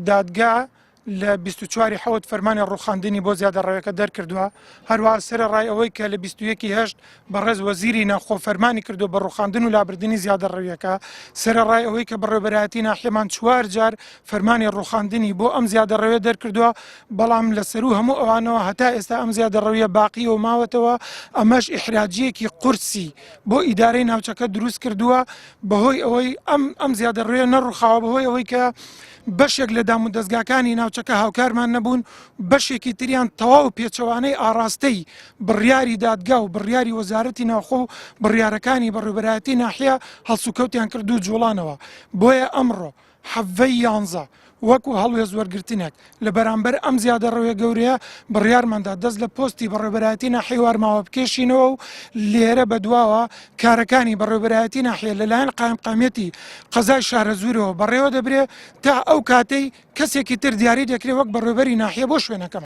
دادگا لە 24 حەوت فەرمانی ڕووخاندنی بۆ زیادەڕەویەکە دەرکردووە، هەروەها سەرەڕای ئەوەی کە لە 21 ی هەشت بەڕێز وەزیری ناوخۆ فەرمانی کردووە بە ڕووخاندن و لابردنی زیادەڕەویەکە، سەرەڕای ئەوەی کە بەڕێوەبەرایەتی ناحیەمان چوار جار فەرمانی ڕووخاندنی بۆ ئەم زیادەڕەویە دەرکردووە، بەڵام لە سەروو هەموو ئەوانەوە هەتا ئێستا ئەم زیادەڕەویە باقییە و ماوەتەوە، ئەمەش ئیحراجییەکی قورسی بۆ ئیدارەی ناوچەکە دروست کردووە، بەهۆی ئەوەی ئەم ئەم زیادەڕویە نەڕوخاوە بەهۆی ئەوەی کە بەشێک لە دام و دەستگاکانی ناوچەکە هاوکارمان نەبوون بەشێکی تریان تەواو پێچەوانەی ئاڕاستەی بڕیاری دادگا و بڕیاری وەزارەتی ناوخۆ و بڕیارەکانی بەڕێوبەرایەتی ناحیە هەڵسوکەوتیان کرد و جوڵانەوە بۆیە ئەمڕۆ حەڤەی یانزە وەکو هەڵوێست وەرگرتنێک لە بەرامبەر ئەم زیادەڕەویە گەورەیە بڕیارماندا دەست لە پۆستی بەڕێوبەرایەتی ناحیەی وارماوە بکێشینەوە و لێرە بەدواوە کارەکانی بەڕێوبەرایەتی ناحیە لەلایەن قایمقامیەتی قەزای شارەزوورەوە بەڕێوە دەبرێ تا ئەو کاتەی کەسێکی تر دیاری دەکرێ وەک بەڕێوبەری ناحیە بۆ شوێنەکەمان.